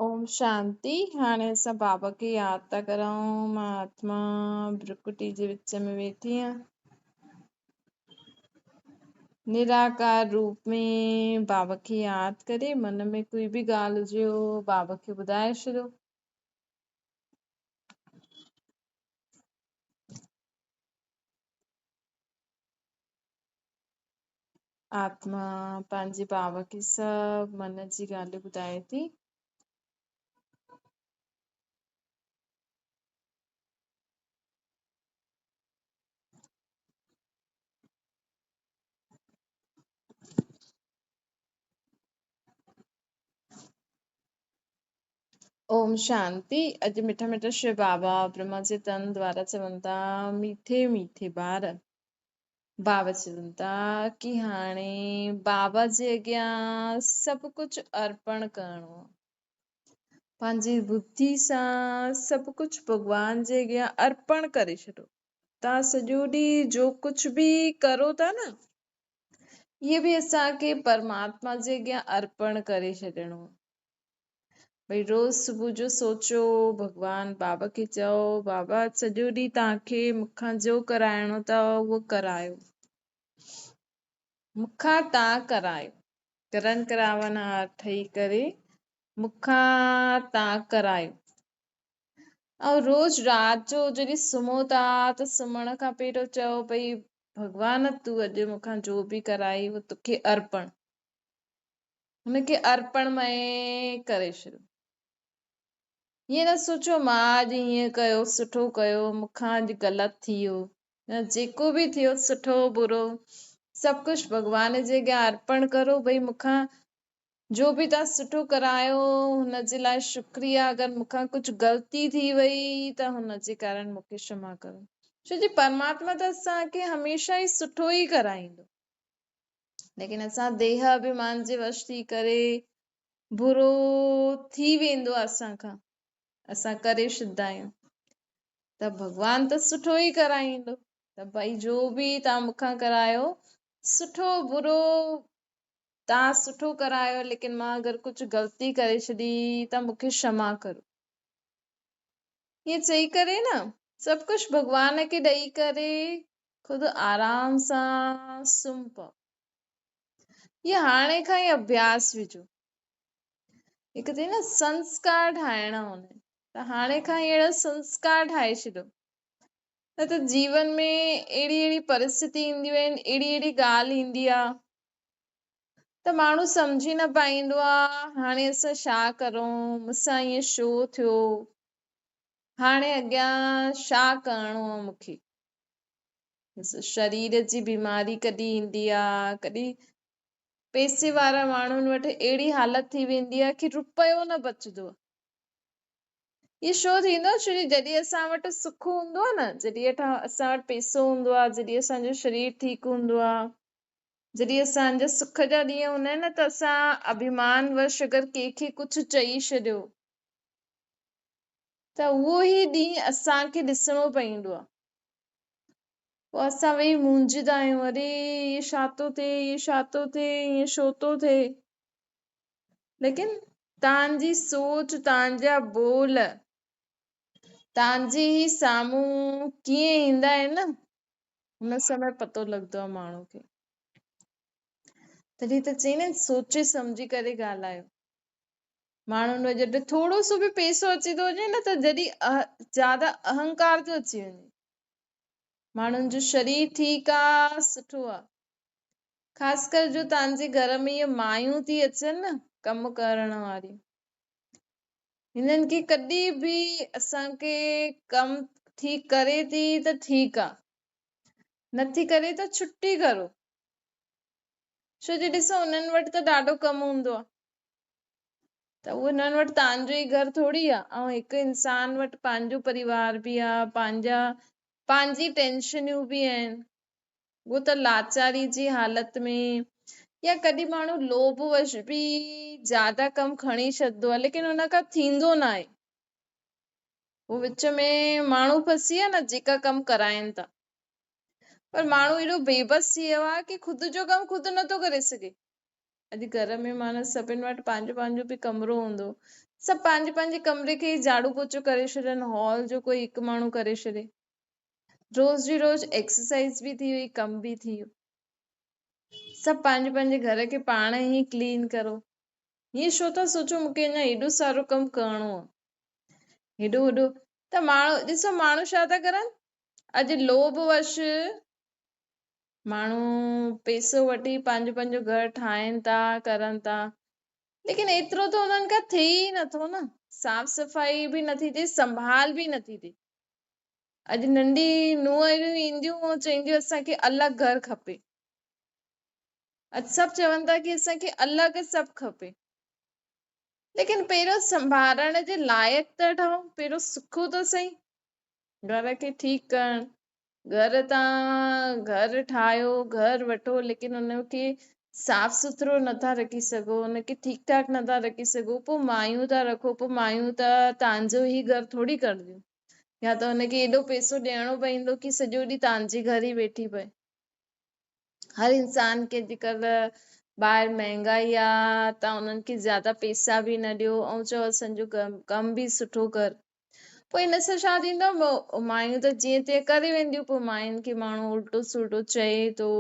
اوم شانتي. هاڻي اسان بابا کي ياد ٿا ڪرون. مان آتما برڪٽي جي وچ ۾ ويٺي آهيان. نراڪار روپ ۾ بابا کي ياد ڪري من ۾ ڪوئي به ڳالهه هجي بابا کي ٻڌائي ڇڏيو. آتما پنهنجي بابا کي سڀ من جي ڳالهيون ٻڌائي ٿي. اوم شانتي. اڄ مٺا مٺا شو بابا برهما جي تن دوارا چون ٿا، ميٺي ميٺي ٻار، بابا چون ٿا ڪي هاڻي بابا جي اڳيان سڀ ڪجهه ارپڻ ڪرڻو آ، پنهنجي ٻڌي سان سڀ ڪجهه ڀڳوان جي اڳيان ارپڻ ڪري ڇڏو. توهان سڄو ڏينهن جو ڪجهه به ڪرو ٿا نه، اهي به اسان کي پرماتما جي اڳيان ارپڻ ڪري ڇڏڻو آ. ڀئي روز صبح جو سوچو، ڀڳوان بابا کي چئو، بابا سڄو ڏينهن توهان کي مون کان جو ڪرائڻو اٿو اهو ڪرايو، مون کان توهان ڪرايو، ڪرن ڪراون هار ٺهي ڪري مون کان توهان ڪرايو. ۽ روز رات جو جڏهن سمهو ٿا ته سمهڻ کان پهريون چئو ڀئي ڀڳوان تون اڄ مون کان جو به ڪرائي اهو توکي ارپڻ، هن کي ارپڻ مئي ڪري ڇڏيو. ائين نه سوچو مان اڄ ائين ڪيو سٺو ڪيو، مون کان اڄ غلط ٿي ويو، نه، جيڪو به ٿيو سٺو برو سڀ ڪجهه ڀڳوان جي اڳيان ارپڻ ڪرو. ڀئي مون کان جو به توهان سٺو ڪرايو هن جي لاءِ شڪريه، اگر مون کان ڪجهه غلطي ٿي وئي ته هن جي ڪارڻ مون کي ڪشما ڪرو. ڇو جي پرماتما ته اسان کي هميشه ئي سٺو ئي ڪرائيندو، ليڪن اسان ديهه اڀيمان جي وش ٿي ڪري برو ٿي ويندو آهي اسان کان، اسان ڪري ڇڏيندا آهيون. ته ڀڳوان ته سٺو ئي ڪرائيندو، ته ڀئي جو به توهان مون کان ڪرايو سٺو برو توهان سٺو ڪرايو، ليڪن مان اگر ڪجهه غلطي ڪري ڇڏي ته مون کي ڪشما ڪرو. ائين چئي ڪري نه سڀ ڪجهه ڀڳوان کي ڏئي ڪري خود آرام سان سمهي پئو. اهو هاڻي کان ئي اڀياس وجهو. هڪ ٿي نه سنسڪار ٺاهڻا هوندا آهن، ته هاڻي کان ئي اهڙا سنسڪار ٺاهي ڇڏيو، نه ته جيون ۾ اهڙي اهڙي پرسٿتي اينديون آهن، اهڙي اهڙي ڳالهه ايندي آهي ته ماڻهو سمجهي نه پائيندو آهي هاڻي اسان ڇا ڪرون، مون سان ائين ڇو ٿيو، هاڻي اڳيان ڇا ڪرڻو آهي مون کي. شرير جي بيماري ڪڏهن ايندي آهي، ڪڏهن پئسي وارا ماڻهن وٽ اهڙي حالت ٿي ويندي آهي ڪي روپيو نه بچندو آهي. اهو ڇو ٿيندو آهي؟ ڇو جو جڏهن اسان وٽ سک هوندو آهي نه، جڏهن اسان وٽ پئسو هوندو آهي، جڏهن اسان جو شرير ٺيڪ هوندو آهي، جڏهن اسان جا سک جا ڏينهن هوندا آهن نه، ته اسان اڀيمان وش اگر ڪنهن کي ڪجهه چئي ڇڏيو ته اهو ئي ڏينهن اسان کي ڏسڻو پوندو آهي. پوءِ اسان ويهي مونجهندا آهيون، اري اهو ڇا ٿو ٿئي، اهو ڇا ٿو ٿئي، ائين ڇو ٿو ٿئي. ليڪن توهان جي سوچ، توهان جا ٻول توهان جي ئي سامهون ڪيئن ايندا آهن نه، هن سمي پتو لڳندو آهي ماڻهو کي. تڏهن ته چئيندا آهن سوچي سمجهي ڪري ڳالهايو. ماڻهن وٽ جڏهن ٿورو سو به پئسو اچي ٿو وڃي نه، ته جڏهن زياده اهنڪار ٿو اچي وڃي. ماڻهن جو شرير ٺيڪ آ، سٺو آ. خاص ڪر جو توهان جي گهر ۾ اهي مايون ٿي اچن نه ڪم ڪرڻ واريون، هنن کي ڪڏهن به اسان کي ڪم ٺيڪ ڪري ٿي ته ٺيڪ آ، نٿي ڪري ته ڇٽي ڪرو. ڇو جو ڏسو انهن وٽ ته ڏاڍو ڪم هوندو آ، ته اهو انهن وٽ توهان جو ئي گهر ٿوري آ. ۽ هڪ انسان وٽ پنهنجو پريوار به آ، پنهنجي ٽينشنيون به آهن. اهو ته لاچاري جي حالت ۾ يا ڪڏهن ماڻهو لوڀ وش به زياده ڪم کڻي ڇڏندو آ، ليڪن ان کان ٿيندو نه آهي. پوءِ وچ ۾ ماڻهو ڦسي ويا نه جيڪا ڪم ڪرائين ٿا، پر ماڻهو ايڏو بيبس ٿي ويو آ ڪي خود جو ڪم خود نٿو ڪري سگهي. اڄ گهر ۾ معنيٰ سڀني وٽ پنهنجو پنهنجو به ڪمرو هوندو، سڀ پنهنجي پنهنجي ڪمري کي ئي جهاڙو پوچو ڪري ڇڏن، هال جو ڪوئي هڪ ماڻهو ڪري ڇڏي. روز جي روز ايڪسرسائز به ٿي وئي، ڪم به ٿي ويو. سڀ پنهنجي پنهنجي گهر کي پاڻ ئي ڪلين ڪرو. هيئن ڇو ٿا سوچو مون کي اڃا هيڏو سارو ڪم ڪرڻو آهي، هيڏو وڏو ته ماڻهو ڏسو ماڻهو ڇا ٿا ڪرن اڄ لوڀ وش ماڻهو پئسو وٺي پنهنجو پنهنجو گهر ٺاهين ٿا ڪرن ٿا، ليڪن ايترو ته انهن کان ٿئي ئي نٿو نه، صاف صفائي به نٿي ٿئي، سنڀال به نٿي ٿئي. اڄ ننڍي نونهريون اينديون ۽ چونديون اسان کي الڳ گهر کپي. اڄ سڀ چون ٿا ڪي اسان کي الڳ سڀ کپي، ليڪن پهريون سنڀالڻ جي لائق ته ٺهو، پهريون سکو ته سهي گهر کي ٺيڪ ڪرڻ. گهر تان گهر ٺاهيو، گهر وٺو، ليڪن ان کي صاف سٿرو نٿا رکي سگهو، ان کي ٺيڪ ٺاڪ نٿا رکي سگهو، پوء مايون ٿا رکو، پوء مايون ته تانجو ئي گهر ٿوري ڪنديون، يا ته ان کي ايڏو پئسو ڏيڻو پوندو ڪي سڄو ڏينهن تانجي گهر ئي ويٺي پئي. هر انسان کي اڄڪلهه ٻاهر مهنگائي آ ته انهن کي زياده پئسا به نه ڏيو ۽ چئو اسان جو ڪم به سٺو ڪر، پوء ان سان ڇا ٿيندو، مايون ته جيئن تيئن ڪري وينديون، پوء ماين کي ماڻهو الٽو سلٽو چئي ٿو،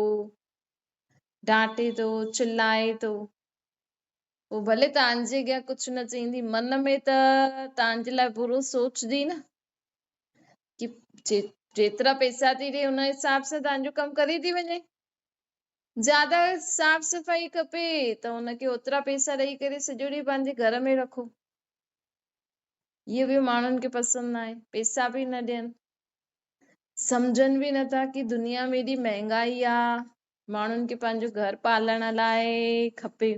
ڊانٽي ٿو، چلائي ٿو، پوء ڀلي توهان جي اڳيان ڪجهه نه چئيندي، من ۾ ته توهان جي لاء برو سوچندي نه ڪي جيترا پئسا ٿي ڏي ان حساب سان توهان جو ڪم ڪري ٿي وڃي. زياده صاف صفائي کپي ته ان کي اوترا پئسا ڏئي ڪري سڄو ڏينهن پنهنجي گهر ۾ رکو. اهو به ماڻهن کي پسند ناهي، پئسا به نه ڏين، سمجهن به نٿا ڪي دنيا ۾ ايڏي مهنگائي آ، ماڻهن کي پنهنجو گهر پالڻ لاء کپي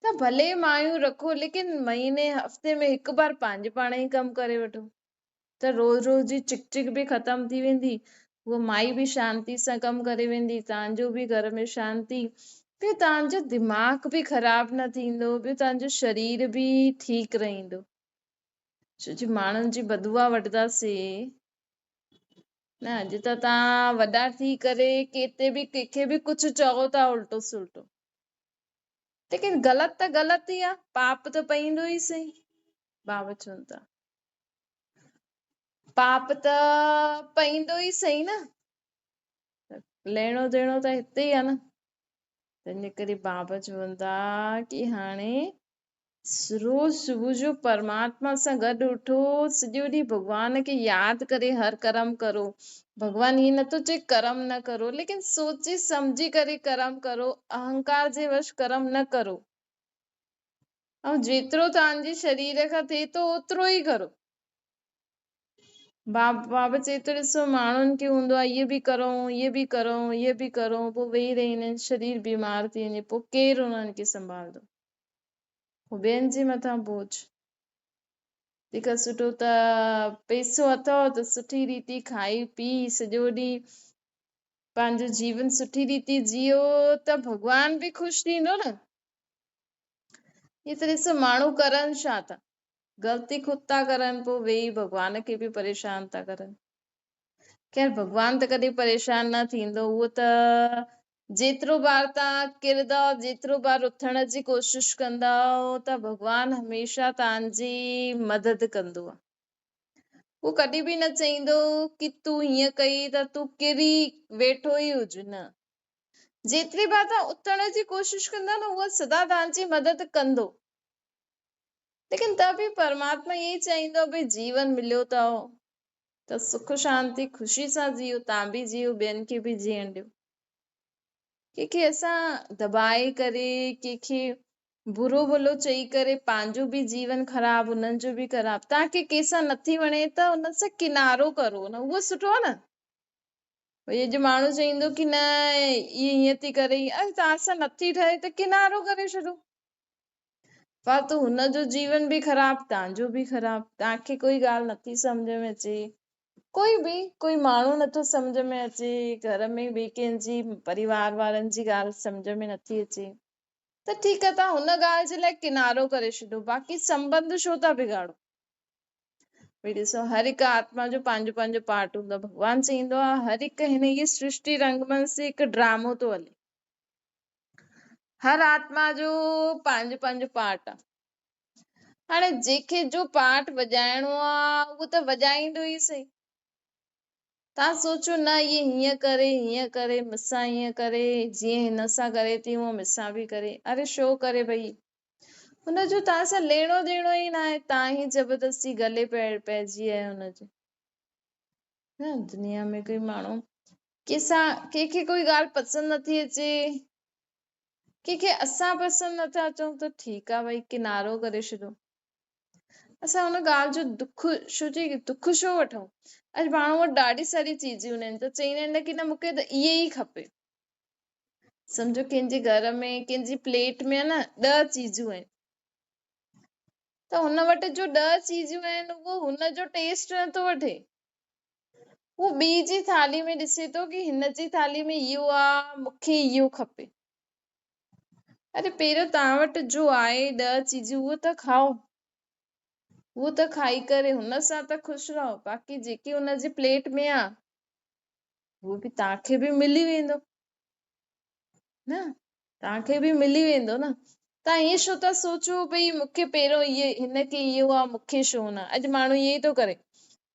ته ڀلي مايون رکو، ليڪن مهيني هفتي ۾ هڪ بار پنهنجي پاڻ ئي ڪم ڪري وٺو ته روز روز جي چڪ چڪ به ختم ٿي ويندي، هوء مائي به شانتي سان ڪم ڪري ويندي، توهان جو به گهر ۾ شانتي، ٻيو توهان جو دماغ به خراب نه ٿيندو، ٻيو توهان جو شرير به ٺيڪ رهندو. ڇو جو ماڻهن جي بدعا وٺنداسين نه، اڄ ته توهان وڏا ٿي ڪري ڪيتي به ڪنهن کي به ڪجهه چئو ٿا الٽو سلٽو، ليڪن غلط ته غلط ئي آ، پاپ ته پئيندو ئي سهي. بابا چون ٿا پاپ ته پئيندو ئي سهي نه، ليڻو ديڻو ته هتي ئي آ نه. تنهن ڪري بابا چون ٿا ڪي هاڻي روز صبح جو پرماتما سان گڏ اٿو، سڄو ڏينهن ڀڳوان کي ياد ڪري هر ڪرم ڪرو. ڀڳوان ائين نٿو چئي ڪرم نه ڪرو، ليڪن سوچي سمجهي ڪري ڪرم ڪرو، اهنڪار جي وش ڪرم نه ڪرو، ۽ جيترو توهان جي شرير کان ٿئي ٿو اوترو ئي ڪرو. بابا چئي ٿو ڏسو ماڻهن کي هوندو آهي اهي به ڪرون اهي به ڪرون اهي به ڪرون، پوء ويهي رهي وڃن، شرير بيمار ٿي وڃي، پوء ڪير انهن کي سنڀالندو، پوء ٻين جي مٿان بوجه. تنهن کان سٺو ته پئسو اٿو ته سٺي ريتي کائي پي سڄو ڏينهن پنهنجو جيون سٺي ريتي جيئو ته ڀڳوان به خوش ٿيندو نه. هي ته ڏسو ماڻهو ڪرن ڇا ٿا، غلطي خود ٿا ڪرن، پوء ويهي ڀڳوان کي به پريشان ٿا ڪرن. خير ڀڳوان ته ڪڏهن پريشان نه ٿيندو، اهو ته جيترو بار توهان ڪرندؤ، جيترو بار اٿڻ جي ڪوشش ڪندؤ ته ڀڳوان هميشه توهان جي مدد ڪندو. هو ڪڏهن به نه چئيندو ڪي تون هيئن ڪئي ته تون ڪري ويٺو ئي هج، نه، جيتري بار توهان اٿڻ جي ڪوشش ڪندا نه، اهو سدا توهان جي مدد ڪندو. ليڪن ته به پرماتما ائين ئي چاهيندو ڀئي جيون مليو اٿو ته سک شانتي خوشي سان جيئو، توهان به جيئو ٻين کي به جيئڻ ڏيو. ڪنهن کي اسان دٻائي ڪري ڪنهن کي برو ڀلو چئي ڪري پنهنجو به جيون خراب انهن جو به خراب. توهان کي ڪنهن سان نٿي وڻي ته ان سان ڪنارو ڪرو نه، اهو سٺو آهي نه. ڀئي اڄ ماڻهو چئيندو ڪي نه هي ائين ٿي ڪري، اري توهان سان نٿي ٺهي ته ڪنارو ڪري ڇڏو. فالتو هن جو جيون به خراب توهان جو به خراب. توهان کي ڪوئي ڳالهه نٿي سمجهه ۾ اچي، ڪوئي به ڪوئي ماڻهو نٿو سمجهه ۾ اچي، گهر ۾ ٻئي ڪنهن جي پريوار وارن جي ڳالهه سمجهه ۾ نٿي اچي ته ٺيڪ آهي توهان هن ڳالهه جي لاء ڪنارو ڪري ڇڏو، باقي سنٻنڌ ڇو ٿا بگاڙو. ڀئي ڏسو هر هڪ آتما جو پنهنجو پنهنجو پارٽ هوندو آهي. ڀڳوان چئيندو آهي هر هڪ هن هي سرشٽي رنگ منچ تي هڪ ڊرامو ٿو هلي، هر آتما جو پنهنجو پنهنجو پارٽ آهي. هاڻي جنهن کي جو پارٽ وڄائڻو آ اهو ته وڄائيندو ئي سهي. توهان سوچو نه اهي هيئن ڪري هيئن ڪري مون سان هيئن ڪري جيئن هن سان ڪري ٿي هونئن مون سان به ڪري. اري ڇو ڪري ڀئي؟ هن جو توهان سان ليڻو ڏيڻو ئي ناهي، توهان ئي زبردستي گلي پئجي آيا هن جي. نه دنيا ۾ ڪوئي ماڻهو ڪنهن سان ڪنهن کي ڪوئي ڳالهه پسند نٿي اچي، ڪنهن کي اسان پسند نٿا اچون ته ٺيڪ آ ڀئي ڪنارو ڪري ڇڏو. اسان ان ڳالهه جو دک ڇو جي دک ڇو وٺون؟ اڄ ماڻهو وٽ ڏاڍي ساري چيزون آهن ته چئيندا آهن ڪي نه مون کي ته اهي ئي کپي. سمجهو ڪنهن جي گهر ۾ ڪنهن جي پليٽ ۾ نه 10 چيزون آهن ته هن وٽ جو 10 چيزون آهن اهو هن جو ٽيسٽ نٿو وٺي، هو ٻي جي ٿالهي ۾ ڏسي ٿو ڪي هن جي ٿالهي ۾ اهو آ مون کي اهو کپي. اري پهريون توهان وٽ جو آهي 10 چيزون اهو ته کائو، اهو ته کائي ڪري هن سان ته خوش رهو، باقي جيڪي هن جي پليٽ ۾ آ اهو به توهان کي به ملي ويندو نه، توهان کي به ملي ويندو نه. توهان ائين ڇو ٿا سوچو ڀئي مون کي پهريون اهي هن کي اهو آ مون کي ڇو نه. اڄ ماڻهو ائين ئي ٿو ڪري،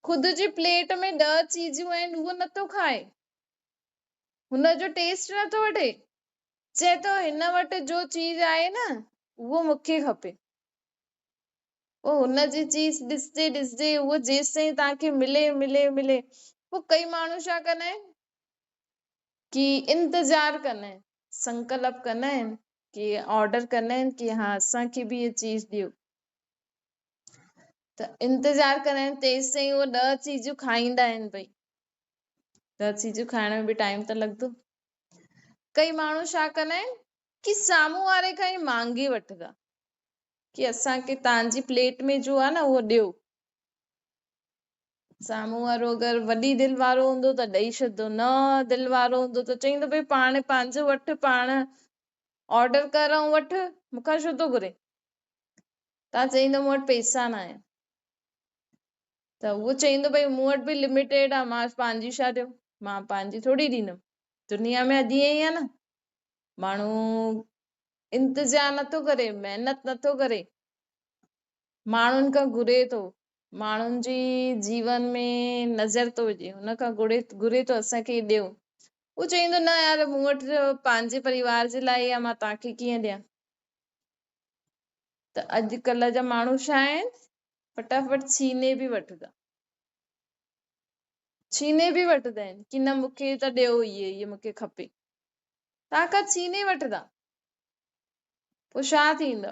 خود جي پليٽ ۾ 10 چيزون آهن اهو نٿو کائي، هن جو ٽيسٽ نٿو وٺي، چئي ٿو هن وٽ جو چيز آهي نه اهو مون کي کپي. پوء هن جي چيز ڏسندي ڏسندي اهو جيستائين توهان کي ملي ملي ملي. پوء ڪئي ماڻهو ڇا ڪندا آهن ڪي انتظار ڪندا آهن، سنڪلپ ڪندا آهن ڪي آرڊر ڪندا آهن ڪي ها اسان کي به هي چيز ڏيو، ته انتظار ڪندا آهن تيستائين اهو 10 چيزون کائيندا آهن. ڀئي 10 چيزون کائڻ ۾ به ٽائيم ته لڳندو. ڪئي ماڻهو ڇا ڪندا آهن ڪي سامهون واري کان ئي مانگي وٺندا ڪي اسان کي توهان جي پليٽ ۾ جو آهي نه اهو ڏيو. سامهون وارو اگر وڏي دل وارو هوندو ته ڏئي ڇڏندو، نه دل وارو هوندو ته چئيندو ڀئي پاڻ پنهنجو وٺ، پاڻ آرڊر ڪر ۽ وٺ، مون کان ڇو ٿو گهرين؟ توهان چئيندو مون وٽ پئسا نه آهن، ته اهو چئيندو ڀئي مون وٽ به لميٽيڊ آهي، مان پنهنجي ڇا ڏيو، مان پنهنجي ٿوري ڏيندم. دنيا ۾ اڄ ائين ئي آهي نه، ماڻهو انتظار نٿو ڪري، محنت نٿو ڪري، ماڻهن کان گهري ٿو، ماڻهن جي جيون ۾ نظر ٿو وجهي، هن کان گهري گهري ٿو اسان کي ڏيو. هو چئيندو نه يار مون وٽ پنهنجي پريوار جي لاء ئي آهي، مان توهان کي ڪيئن ڏيان؟ ته اڄڪلهه جا ماڻهو ڇا آهن، فٽافٽ ڇيني به وٺندا، ڇيني به وٺندا آهن ڪي نه مون کي ته ڏيو اهي، اهي مون کي کپي. توهان کان ڇيني وٺندا، پوء ڇا ٿيندو؟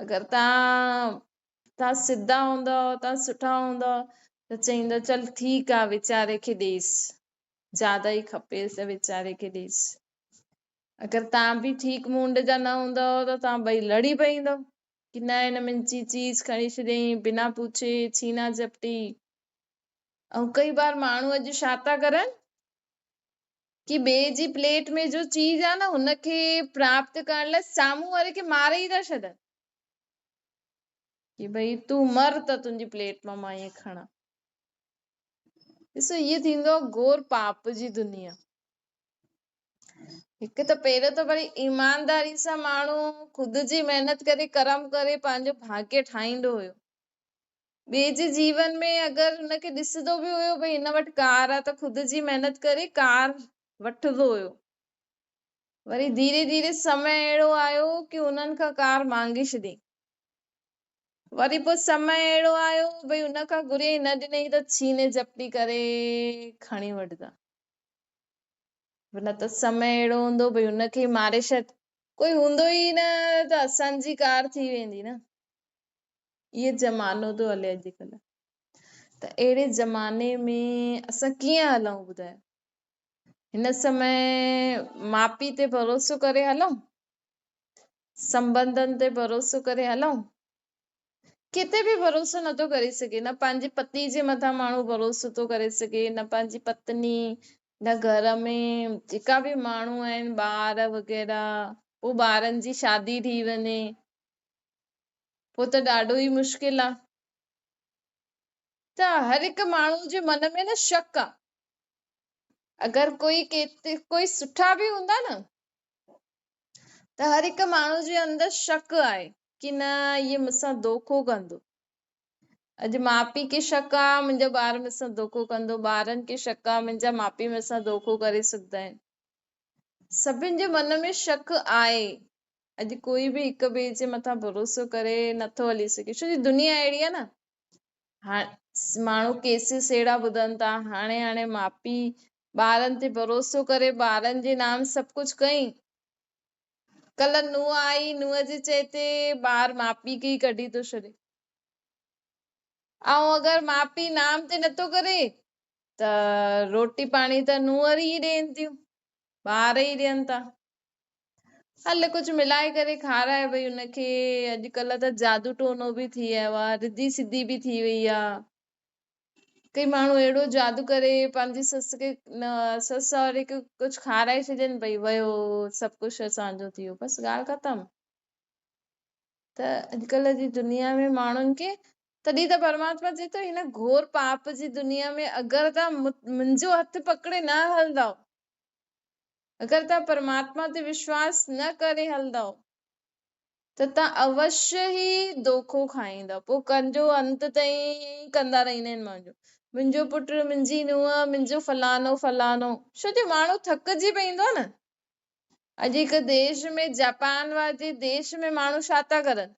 اگر توهان سڌا هوندؤ، توهان سٺا هوندؤ ته چئيندؤ چل ٺيڪ آ ويچاري کي ڏيس، زياده ئي کپيس ته ويچاري کي ڏيس. اگر توهان به ٺيڪ مونڊ جا نه هوندؤ ته توهان ٻئي لڙي پئيندؤ ڪي نه هن منهنجي چيز کڻي ڇڏيائين بنا پڇي، ڇينا جهپٽي. ۽ ڪئي بار ماڻهو اڄ ڇا ٿا ڪرن ڪي ٻئي جي پليٽ ۾ جو چيز آ نه هن کي پراپت ڪرڻ لاء سامهون واري کي ماري ئي ٿا ڇڏن ڪي ڀئي تون مر ته تنهنجي پليٽ مان مان ائين کڻان. ڏسو هيء ٿيندو آ گهور پاپ جي دنيا. هڪ ته پهريون ته وري ايمانداري سان ماڻهو خود جي محنت ڪري ڪرم ڪري پنهنجو ڀاڳيه ٺاهيندو هيو. ٻئي جي جيون ۾ اگر هن کي ڏسندو به هيو ڀئي هن وٽ ڪار آ ته خود جي محنت ڪري ڪار وٺندو هيو. وري ڌيري ڌيري سمي اهڙو آيو ڪي انهن کان ڪار مانگي ڇڏيائين. وري پوء سمي اهڙو آيو ڀئي ان کان گهريائين نه ڏنائين ته ڇيني جهپٽي ڪري کڻي وٺندا. نه ته سمي اهڙو هوندو ڀئي ان کي ئي ماري ڇڏ. ڪوئي هوندو ئي نه ته اسان جي ڪار ٿي ويندي نه. اهي زمانو ٿو هلي اڄڪلهه ته اهڙي زماني ۾ اسان ڪيئن هلون ٻڌايو؟ هن سمي ماء پيء تي ڀروسو ڪري هلون؟ سنٻنڌن تي ڀروسو ڪري هلون؟ ڪنهن تي به ڀروسو نٿو ڪري سگهي، نه پنهنجي پتي جي مٿان ماڻهو ڀروسو ٿو ڪري سگهي، نه پنهنجي پتني، نه گهر ۾ جيڪا به ماڻهو آهن ٻار وغيره، پوء ٻارن جي شادي ٿي وڃي پوء ته ڏاڍو ئي مشڪل آ. ته هر هڪ ماڻهو جي من ۾ نه شڪ آ. اگر ڪوئي ڪيتي ڪوئي سٺا به هوندا نه ته هر هڪ ماڻهو جي اندر شڪ آهي ڪي نه اهي مون سان دوکو ڪندو. اڄ ماء پيء کي شڪ آ منهنجو ٻار مون سان دوکو ڪندو، ٻارن کي شڪ آ منهنجا ماء پيء مون سان دوکو ڪري سگهندا آهن. سڀن جي من ۾ شڪ آهي. اڄ ڪوئي به هڪ ٻئي جي مٿان ڀروسو ڪري نٿو هلي سگهي، ڇو جي دنيا اهڙي آ نه. هاڻ ماڻهو ڪيسز اهڙا ٻڌن ٿا، هاڻي هاڻي ماء پيء ٻارن تي ڀروسو ڪري ٻارن جي نام سڀ ڪجهه ڪئين، ڪلهه نونهن آئي، نونهن جي چئي تي ٻار ماء پيء کي ئي ڪڍي ٿو ڇڏي. ۽ اگر ماء پيء نام تي نٿو ڪري ته روٽي پاڻي ته نونهر ئي ڏين ٿيون، ٻار ئي ڏين ٿا. هل ڪجهه ملائي ڪري کارائي ڀئي ان کي. اڄڪلهه ته جادو ٽونو به ٿي آيو آهي، رڌي سڌي به ٿي وئي آهي. ڪئي ماڻهو اهڙو جادو ڪري پنهنجي سس کي نه سس سهري کي ڪجهه کارائي ڇڏين ڀئي ويو سڀ ڪجهه اسان جو ٿي ويو بس ڳالهه ختم. ته اڄڪلهه جي دنيا ۾ ماڻهن کي تڏهن ته پرماتما چئي ٿو هن گهور پاپ جي دنيا ۾ اگر توهان منهنجو هٿ پڪڙي نه هلندؤ، اگر توهان پرماتما تي وشواس نه ڪري هلندؤ ته توهان اوشيه ئي دوکو کائيندؤ. پوء ڪنجو انت تائين ائين ئي ڪندا رهندا آهن ماڻهو، منهنجو پٽ، منهنجي نونهن، منهنجو فلاڻو فلاڻو. ڇو جو ماڻهو ٿڪجي پوندو آهي نه. اڄ هڪ ديش ۾ جاپان واري ديش ۾ ماڻهو ڇا ٿا ڪرن؟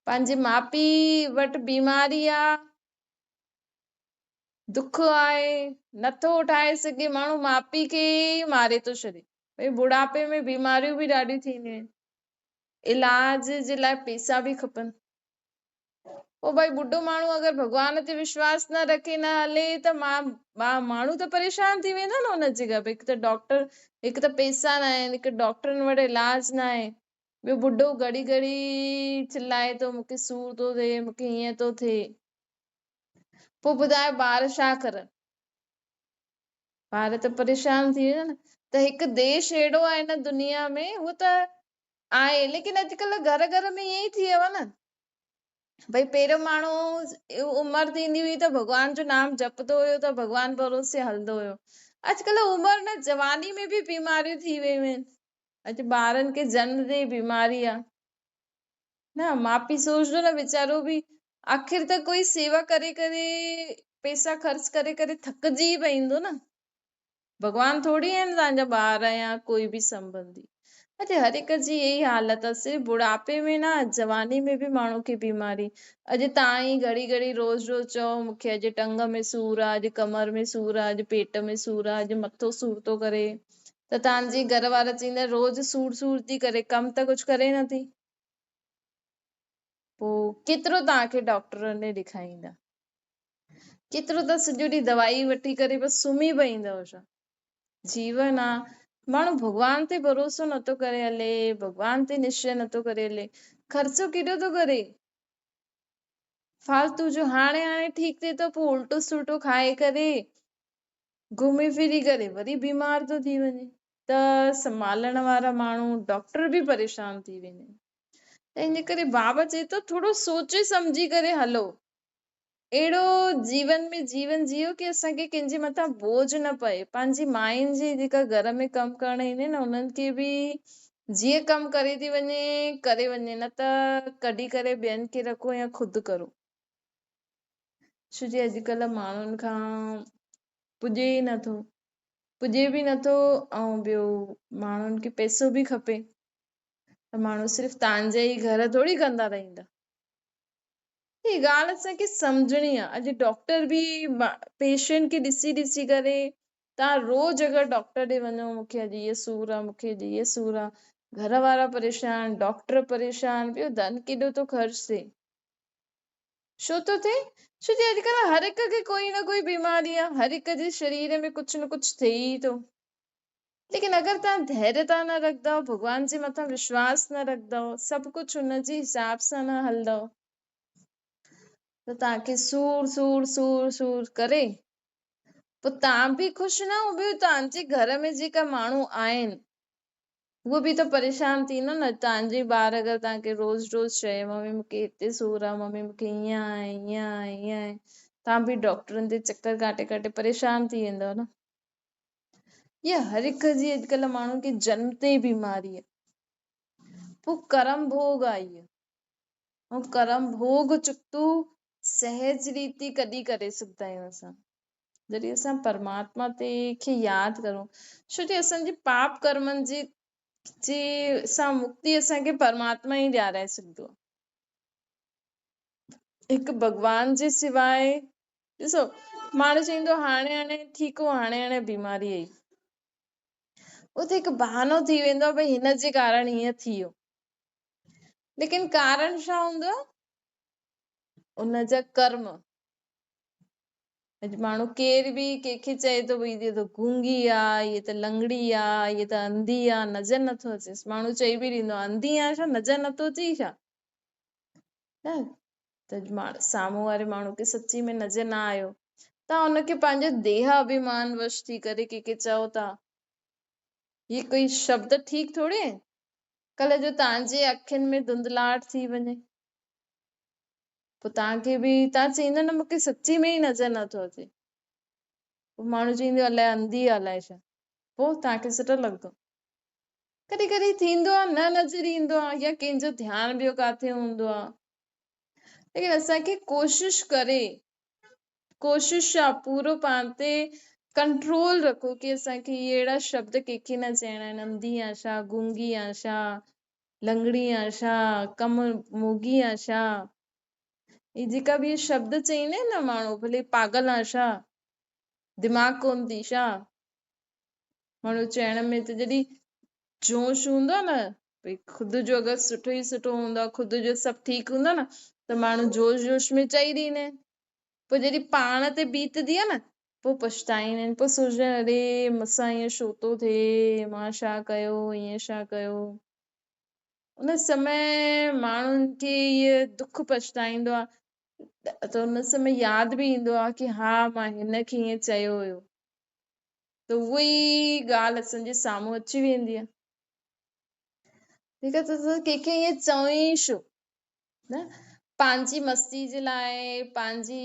پنهنجي ماء پيء وٽ بيماري آ، دک آهي، نٿو اٺائي سگهي، ماڻهو ماء پيء کي ئي ماري ٿو ڇڏي. ڀئي بڙهاپي ۾ بيماريون به ڏاڍيون ٿينديون آهن، علاج جي لاء پيسا به کپن. پوء ڀائي ٻڍو ماڻهو اگر ڀڳوان تي وشواس نه رکي نه هلي ته ماڻهو ته پريشان ٿي ويندا نه ان جي گهر. هڪ ته ڊاڪٽر، هڪ ته پيسا نه آهن، هڪ ڊاڪٽرن وٽ علاج نه آهي، ٻيو ٻڍو گهڙي گهڙي چلائي ٿو مونکي سور ٿو ٿئي، مونکي هيئن ٿو ٿئي. پوء ٻڌايو ٻار ڇا ڪرن؟ ٻار ته پريشان ٿي ويندا نه. ته هڪ ديش اهڙو آهي هن دنيا ۾ هو ته آهي ليڪن اڄڪلهه گهر گهر ۾ ائين ئي ٿي ويو آهي نه. ڀئي پهريون ماڻهو عمر ٿيندي هئي ته ڀڳوان جو نام جپندو هيو ته ڀڳوان ڀروسي هلندو هيو. اڄڪلهه عمر نه جواني ۾ به بيماريون ٿي ويون آهن. اڄ ٻارن کي جنم تي ئي بيماري آهي نه. ماء پيء سوچندو نه ويچارو به آخر ته ڪوئي سيوا ڪري ڪري پئسا خرچ ڪري ڪري ٿڪجي ئي پئيندو نه. ڀڳوان ٿوري آهن توهان جا ٻار يا ڪوئي به سنٻنڌي. اڄ هر هڪ جي اها ئي حالت آهي، صرف بڙهاپي ۾ نه جواني ۾ به ماڻهو کي بيماري. اڄ توهان ئي گهڙي گهڙي روز روز چئو مون کي اڄ ٽنگ ۾ سور آهي، اڄ ڪمر ۾ سور آهي، اڄ پيٽ ۾ سور آهي، اڄ مٿو سور ٿو ڪري ته توهان جي گهر وارا چئيندا روز سور سور ٿي ڪري ڪم ته ڪجهه ڪري نه ٿي. پوء ڪيترو توهان کي ڊاڪٽرن ڏي ڏيکاريندا؟ ڪيترو ته سڄو ڏينهن دوائي وٺي ڪري بس سمهي پئيندؤ ڇا؟ جيون آ، ماڻهو ڀڳوان تي ڀروسو نٿو ڪري هلي، ڀڳوان تي نشچي نٿو ڪري هلي، خرچو ڪيڏو ٿو ڪري؟ فالتو جو هاڻي هاڻي ٺيڪ ٿئي ٿو پوء الٽو سلٽو کائي ڪري گهمي ڦري ڪري وري بيمار ٿو ٿي وڃي ته سنڀالڻ وارا ماڻهو ڊاڪٽر به پريشان ٿي ويندا آهن. ته ان ڪري بابا چئي ٿو ٿورو سوچي سمجهي ڪري هلو، اهڙو جيون ۾ جيون جيئو ڪي اسان کي ڪنهن جي مٿان بوجهه نه پئي. پنهنجي ماين جي جيڪا گهر ۾ ڪم ڪرڻ ايندي نه انهن کي به جيئن ڪم ڪري ٿي وڃي ڪري وڃي نه ته ڪڍي ڪري ٻين کي رکو يا خود ڪرو. ڇو جي اڄڪلهه ماڻهن کان پڄي ئي نٿو، پڄي به نٿو ۽ ٻيو ماڻهن کي پئسو به کپي ته ماڻهو صرف تان جا ئي گهر ٿوري ڪندا رهندا. هي ڳالهه اسان کي سمجهڻي آ. اڄ ڊاڪٽر به پيشنٽ کي ڏسي ڏسي ڪري تان روز اگر ڊاڪٽر ڏي وڃو مونکي اڄ هي سور آ مونکي اڄ هي سور آ گهر وارا پريشان ڊاڪٽر پريشان ٻيو ڌن ڪيڏو ٿو خرچ ٿئي ڇو ٿو ٿئي ڇو جي اڄڪلهه هر هڪ کي ڪوئي نه ڪوئي بيماري آ هر هڪ جي شرير ۾ ڪجهه نه ڪجهه ٿئي ئي ٿو. ليڪن اگر توهان ڌيريتا نه رکندؤ، ڀڳوان جي مٿان وشواس نه رکندؤ، سڀ ڪجهه ان جي حساب سان نه هلندؤ ته توهان کي سور سور سور سور ڪري پوء توهان به خوش نه ۽ ٻيو توهان جي گهر ۾ جيڪا ماڻهو آهن اهي به ته پريشان ٿيندو نه. توهان جي ٻار اگر توهان کي روز روز چئي ممي مون کي هتي سور آهي، ممي مون کي هيئن آهي، هيئن آهي، هيئن آهي، توهان به ڊاڪٽرن تي چڪر ڪاٽي ڪاٽي پريشان ٿي ويندؤ نه. اها هر هڪ جي اڄڪلهه ماڻهن کي جنم تي ئي بيماري آهي. پوء ڪرم ڀوڳ آهي اهو. ۽ ڪرم ڀوڳ چڪتو سهج ريتي ڪڏهن ڪري سگهندا آهيون اسان؟ جڏهن اسان پرماتما تي کي ياد ڪرون، ڇو جو اسان جي پاپ ڪرمن جي جي سان مڪتي اسان کي پرماتما ئي ڏيارائي سگهندو آهي. هڪ ڀڳوان جي سواء ڏسو ماڻهو چئيندو هاڻي هاڻي ٺيڪ هو، هاڻي هاڻي بيماري آئي، اهو ته هڪ بهانو ٿي ويندو آهي ڀئي هن جي ڪارڻ هيئن ٿي ويو، ليڪن ڪارڻ ڇا هوندو آهي؟ ان جا ڪرم. اڄ ماڻهو ڪير به ڪنهن کي چئي ٿو ڀئي هيء ته گونگي آ، هيء ته لنگڙي آ، هيء ته انڌي آ، نظر نٿو اچيس. ماڻهو چئي به ڏيندو آ انڌي آ ڇا، نظر نٿو اچي ڇا؟ نه ته سامهون واري ماڻهو کي سچي ۾ نظر نه آيو، تان ان کي پنهنجو ديهه اڀيمان وش ٿي ڪري ڪنهن کي چئو ٿا، هي ڪوئي شبد ٺيڪ ٿوري آهن. ڪلهه جو توهان جي اکين ۾ ڌنڌلاهٽ ٿي وڃي، پوء توهان کي به توهان چئيندو نه مون کي سچي ۾ ئي نظر نٿو اچي، پوء ماڻهو چئيندو الائي انڌي آ الائي ڇا، پوء توهان کي سٺو لڳندو؟ ڪڏهن ڪڏهن ٿيندو آ نه نظر ايندو آ يا ڪنهن جو ڌيان ٻيو ڪاٿي هوندو آ، ليڪن اسان کي ڪوشش ڪري، ڪوشش آ پورو پاڻ تي ڪنٽرول رکو ڪي اسان کي اهي اهڙا شبد ڪنهن کي نه چئڻا آهن، انڌي آ ڇا، گونگي آ ڇا، لنگڙي آ ڇا، ڪم موڳي آ ڇا، هي جيڪا به اهي شبد چئيندا آهن نه ماڻهو، ڀلي پاڳل آ ڇا، دماغ ڪونه ٿي ڇا، ماڻهو چئڻ ۾ ته جڏهن جوش هوندو آ نه ڀئي خود جو اگر سٺو ئي سٺو هوندو آ، خود جو سڀ ٺيڪ هوندو آ نه ته ماڻهو جوش جوش ۾ چئي ڏيندا آهن، پوء جڏهن پاڻ تي بيتندي آ نه پوء پڇتائيندا آهن، پوء سوچيندا آهن اري مون سان ائين ڇو ٿو ٿئي، مان ڇا ڪيو، ائين ڇا ڪيو. ان سمي ماڻهن کي اهي دک پڇتائيندو آ ته ان سمي ياد به ايندو آ ڪي ها مان هن کي ائين چيو هيو، ته اها ئي ڳالهه اسان جي سامهون اچي ويندي آ. ٺيڪ آ ته ڪنهن کي ائين چئون ئي ڇو نه، پنهنجي مستي جي لاء پنهنجي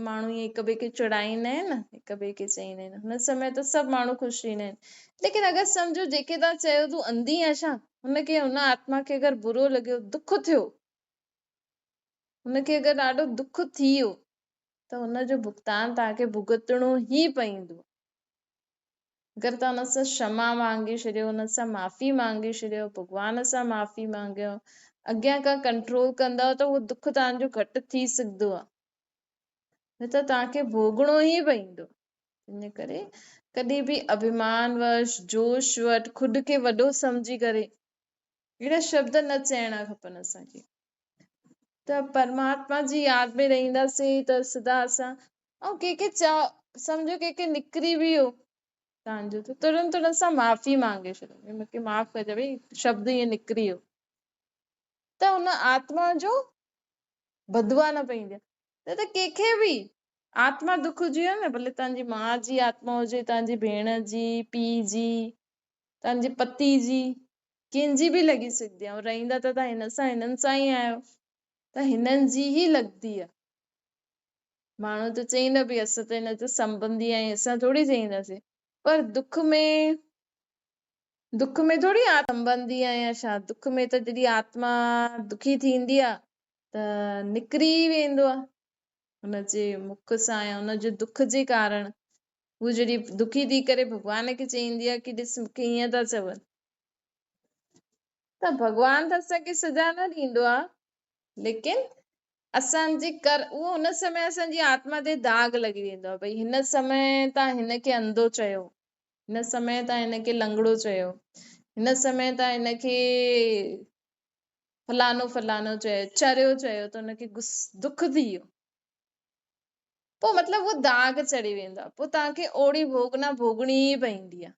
ماڻهو ائين هڪ ٻئي کي چڙائيندا آهن نه، هڪ ٻئي کي چئيندا آهن، هن سمي ته سڀ ماڻهو خوش ٿيندا آهن، ليڪن اگر سمجهو جيڪي توهان چيو تون انڌي آهين ڇا، هن کي هن آتما کي اگر برو لڳيو، دک ٿيو، هن کي اگر ڏاڍو دک ٿي ويو ته هن جو ڀگتان توهان کي ڀڳتڻو ئي پوندو. اگر توهان هن سان ڪشما مانگي ڇڏيو، هن سان معافي مانگي ڇڏيو، ڀڳوان سان معافي مانگيو، اڳيان کان ڪنٽرول ڪندؤ ته اهو دک توهان جو گهٽ ٿي سگهندو آهي، نه ته توهان کي ڀوڳڻو ئي پوندو. ان ڪري ڪڏهن به اڀيمان وش، جوش وٽ، خود کي وڏو سمجهي ڪري اهڙا شبد نه چئڻا کپن اسان کي. ته پرماتما جي ياد ۾ رهنداسين ته سدا اسان ۽ ڪنهن کي چئو، سمجهو ڪنهن کي نڪري به ويو توهان جو ته ترنت ان سان معافي مانگي ڇڏو، ڀئي مون کي معاف ڪجو ڀئي شبد ائين نڪري ويو، ته ان آتما جو بددعا نه پوندي آهي. نه ته ڪنهن کي به آتما دک هجي نه، ڀلي توهان جي ماء جي آتما هجي، توهان جي ڀيڻ جي، پيء جي، توهان جي پتي جي، ڪنهن جي به لڳي سگهندي آهي. رهندا ته توهان هن سان هنن سان ئي آهيو ته هنن جي ئي لڳندي آهي. ماڻهو ته چئيندا ڀئي اسان ته هن جا سنٻنڌي آهيون، اسان ٿوري چئينداسين، پر دک ۾ دک ۾ ٿوري سنٻنڌي آهيان ڇا؟ دک ۾ ته جڏهن آتما دکي ٿيندي آهي ته نڪري ئي ويندو آهي هن جي مک سان يا هن جي دک جي ڪارڻ. هو جڏهن دکي ٿي ڪري ڀڳوان کي چئيندي آهي ڪي ڏس مون کي ائين ٿا چون، ته ڀڳوان ته اسان کي سزا نه ڏيندو آهي، ليڪن اسان جي ڪر اهو ان سمي اسان جي آتما تي داغ لڳي ويندو آهي، ڀئي هن سمي تان هن کي انڌو چيو، هن سمي تان هن کي لنگڙو چيو، هن سمي تان هن کي فلانو فلانو چيو، چريو چيو، ته هن کي دک ٿي ويو، پوء مطلب اهو داغ چڙهي ويندو آهي، پوء توهان کي اوڙي ڀوڳنا ڀوڳڻي ئي پوندي آهي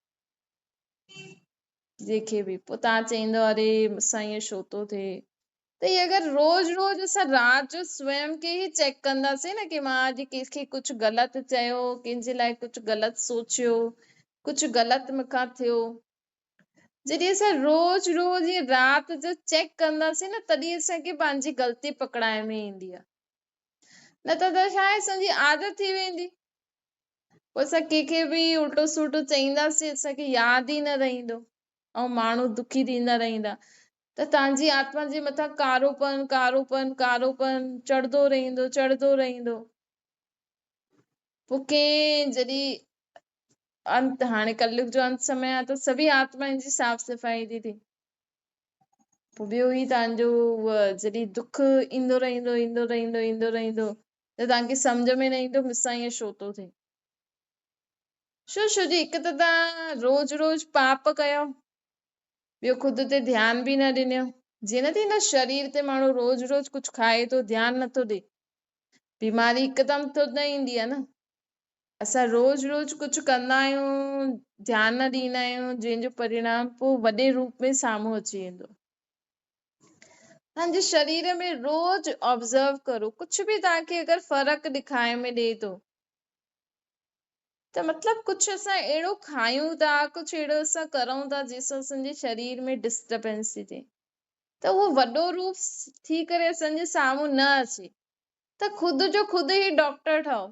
جنهن کي به. پوء توهان چئيندؤ اري مون سان ائين ڇو ٿو ٿئي. ته هي اگر روز روز اسان رات جو سويم کي ئي چيڪ ڪنداسين نه ڪي مان اڄ ڪنهن کي ڪجهه غلط چيو، ڪنهن جي لاء ڪجهه غلط سوچيو، ڪجهه غلط مون کان ٿيو، جڏهن اسان روز روز ائين رات جو چيڪ ڪنداسين نه تڏهن اسان کي پنهنجي غلطي پڪڙائڻ ۾ ايندي آهي، نه ته ته ڇا آهي اسان جي عادت ٿي ويندي، پوء اسان ڪنهن کي به الٽو سلٽو چئينداسين اسان کي ياد ئي نه رهندو ۽ ماڻهو دکي ٿيندا رهندا. ته توهان جي آتما جي مٿان ڪاروپن، ڪاروپن، ڪاروپن چڙهندو رهندو، چڙهندو رهندو. پوء ڪنهن جڏهن انت، هاڻي ڪليگ جو انت سمي آهي ته سڀئي آتمائن جي صاف صفائي ٿي ٿئي. پوء ٻيو هي توهان جو جڏهن دک ايندو رهندو، ايندو رهندو، ايندو رهندو ته توهان کي سمجهه ۾ نه ايندو مون سان ائين ڇو ٿو ٿئي. ڇو ڇو جي هڪ ته توهان روز روز پاپ ڪيو، ٻيو خود تي ڌيان به نه ڏنو. جيئن نه ٿيندو شرير تي ماڻهو روز روز ڪجهه کائي ٿو ڌيان نٿو ڏي، بيماري هڪدم ٿو نه ايندي آهي نه. اسان روز روز ڪجهه ڪندا آهيون، ڌيان نه ڏيندا آهيون، جنهن جو پرڻام پوء وڏي روپ ۾ سامهون اچي ويندو. توهان جي شرير ۾ روز آبزرو ڪرو، ڪجهه به توهان کي اگر فرق ڏکائي ۾ ڏئي ٿو ته مطلب ڪجهه اسان اهڙو کايون ٿا، ڪجهه اهڙو اسان ڪرون ٿا جنهن سان اسان جي شرير ۾ ڊسٽربنس ٿي ٿئي ته اهو وڏو روپ ٿي ڪري اسان جي سامهون نه اچي ته خود جو خود ئي ڊاڪٽر ٺهو.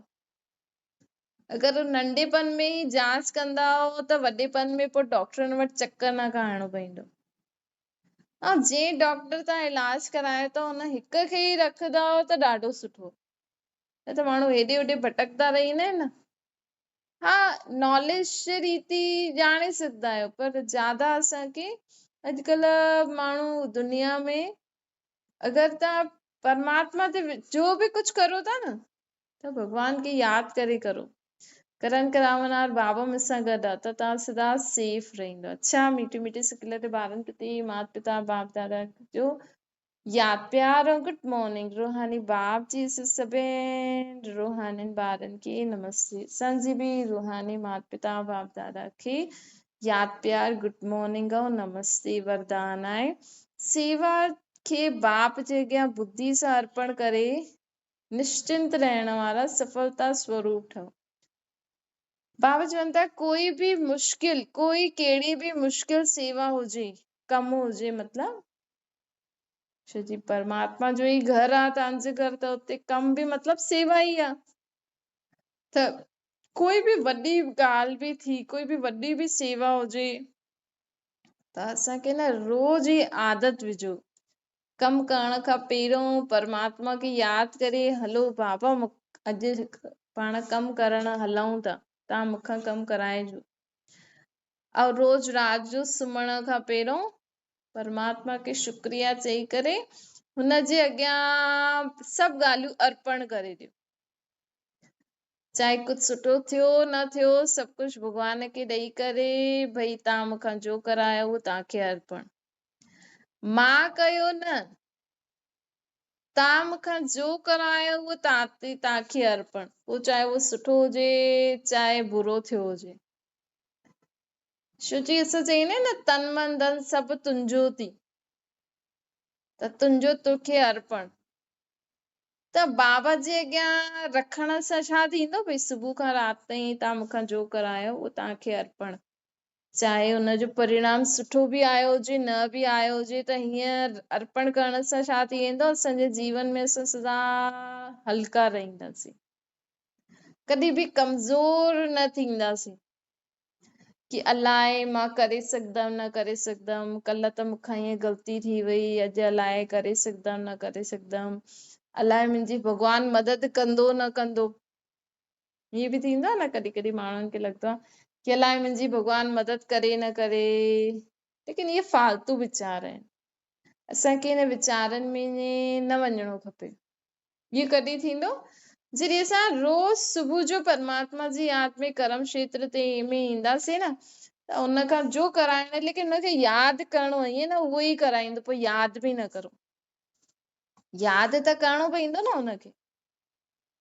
اگر ننڍپڻ ۾ ئي جانچ ڪندؤ ته وڏيپڻ ۾ پوء ڊاڪٽرن وٽ چڪر نه کائڻو پوندو. ۽ جنهن ڊاڪٽر تان علاج ڪرايو ٿا ان هڪ کي ئي رکندؤ ته ڏاڍو سٺو، نه ته ماڻهو هيڏي هوڏي ڀٽڪندا رهندا آهن نه. ها ناليج جي ريتي ڄاڻي سگهندا آهيو پر زياده اسان کي اڄڪلهه ماڻهو دنيا ۾ اگر توهان پرماتما تي جو به ڪجهه ڪرو ٿا نه ته ڀڳوان کي ياد ڪري ڪرو. ڪرن ڪراونار بابا مون سان گڏ آ ته توهان سدا سيف رهندو. اڇا ميٺي ميٺي سڪل تي ٻارن پتي مات پتا باپ دادا جو ياد پيار ۽ گڊ مارننگ روحاني باپ جي سڀين روحانين ٻارن کي نمستي. اسان جي به روحاني مات پتا باپ دادا کي ياد پيار گڊ مارننگ ۽ نمستي. وردان آهي سيوا کي باپ جي اڳيان ٻڌي سان ارپڻ ڪري نشچنت رهڻ وارا سڦلتا سوروپ ٺهو. بابا چون ٿا ڪوئي به مشڪل، ڪوئي ڪهڙي به مشڪل سيوا هجي، ڪم هجي، مطلب ڇو جي پرماتما جو ئي گهر آ تان جو گهر ته اتي ڪم به مطلب سيوا ئي آ ته ڪوئي به وڏي ڳالهه به ٿي، ڪوئي به وڏي به سيوا هجي ته اسان کي نه روز هي عادت وجهو، ڪم ڪرڻ کان پهريون پرماتما کي ياد ڪري هلو بابا اڄ پاڻ ڪم ڪرڻ هلون ٿا، تان مون کان ڪم ڪرائجو. ۽ روز رات جو سمهڻ کان پهريون پرماتما کي شڪريا چئي ڪري هن جي اڳيان سڀ ڳالهيون ارپڻ ڪري ڏيو. چاهي ڪجهه سٺو ٿيو نه ٿيو سڀ ڪجهه ڀڳوان کي ڏئي ڪري ڀئي تان مون کان جو ڪرايو اهو تان کي ارپڻ. مان ڪيو نه، تان مون کان جو ڪرايو اهو تان کي ارپڻ. پوء چاهي اهو سٺو هجي چاهي برو ٿيو هجي. شو جي اسان چئيندا آهيون نه تن من ڌن سڀ تنهنجو ٿي ته تنهنجو توکي ارپڻ. ته بابا جي اڳيان رکڻ سان ڇا ٿيندو ڀئي صبح کان رات تائين تان مون کان جو ڪرايو اهو تان کي ارپڻ. چاهي ان جو پرڻام سٺو به آيو هجي نه به آيو هجي ته هيئن ارپڻ ڪرڻ سان ڇا ٿي ويندو اسان جي جيون ۾ اسان سدا هلڪا رهنداسين، ڪڏهن به ڪمزور نه ٿينداسين ڪي الائي مان ڪري سگهندم نه ڪري سگهندم، ڪلهه ته مون کان هيئن غلطي ٿي وئي اڄ الائي ڪري سگهندم نه ڪري سگهندم، الائي منهنجي ڀڳوان مدد ڪندو نه ڪندو. ائين به ٿيندو آهي نه ڪڏهن ڪڏهن ماڻهن کي لڳندو آهي ڪي الائي منهنجي ڀڳوان مدد ڪري نه ڪري، ليڪن اهي فالتو ويچار آهن، اسان کي ان ويچارن ۾ نه وڃڻو کپي. اهو ڪڏهن ٿيندو جڏهن اسان روز صبح جو پرماتما جي ياد ۾ ڪرم کيتر تي ۾ اينداسين نه ته ان کان جو ڪرائڻو ليڪن ان کي ياد ڪرڻو ائين نه اهو ئي ڪرائيندو پوء ياد به نه ڪرو، ياد ته ڪرڻو پوندو نه ان کي،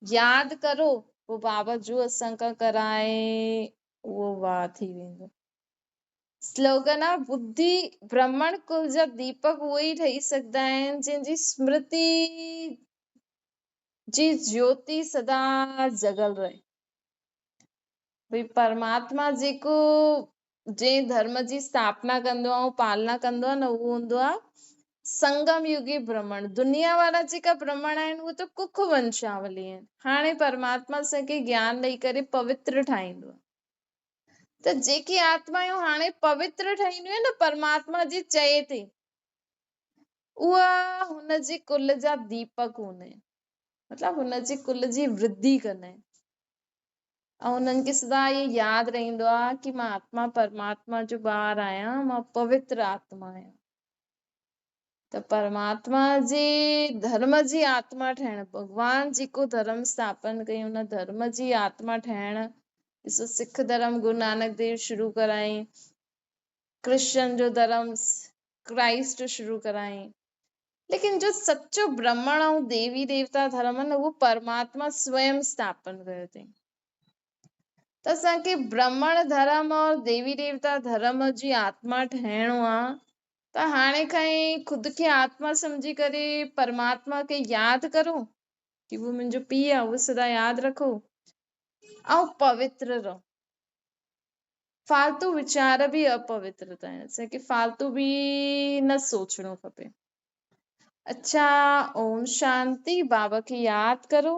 ياد ڪرو پوء بابا جو اسان کان ڪرائي اهو واهه ٿي ويندو. سلوگن آ ٻڌي برهمڻ ڪل جا ديپڪ اهي ئي ٺهي سگهندا آهن جن جي سمرتي جي جيوتي سدا جڳل رهي. ڀئي پرماتما جيڪو جنهن ڌرم جي اسٿاپنا ڪندو آ ۽ پالنا ڪندو آ نه اهو هوندو آ سنگم يگي برهمڻ. دنيا وارا جيڪا برهمڻ آهن اهي ته ڪک ونشاولي آهن. هاڻي پرماتما اسان کي گيان ڏئي ڪري پوتر ٺاهيندو آ. ته جيڪي آتمايون هاڻي پوتر ٺهنديون آهن نه پرماتما جي چئي تي. اها هن جي ڪل جا ديپڪ هوندا آهن، مطلب هن جي ڪل جي ورڌي ڪندا آهن ۽ انهن کي سدا اهو ياد رهندو آهي ڪي مان آتما پرماتما جو ٻار آهيان، مان پوتر آتما آهيان. ته پرماتما جي ڌرم جي آتما ٺهڻ، ڀڳوان جيڪو ڌرم اسٿاپن ڪئي ان ڌرم جي آتما ٺهڻ. ڏسو سک ڌرم گرو نانڪ ديو شروع ڪرائين، ڪرشن جو ڌرم ڪرائسٽ شروع ڪرائين، ليڪن جو سچو برهمڻ ۽ ديوي ديوتا ڌرم آهي نه اهو پرماتما سويم اسٿاپن ڪيو اٿئي. ته اسان کي برهمڻ ڌرم اور ديوي ديوتا ڌرم جي آتما ٺهڻو آهي ته هاڻي کان ئي خود کي آتما سمجهي ڪري پرماتما کي ياد ڪرو ڪي هو منهنجو پيء آهي، اهو سدا ياد رکو ۽ پوتر رهو. فالتو ويچار به اپوترتا آهن، اسان کي فالتو به نه سوچڻو کپي. اڇا اوم شانتي. بابا کي ياد ڪرو.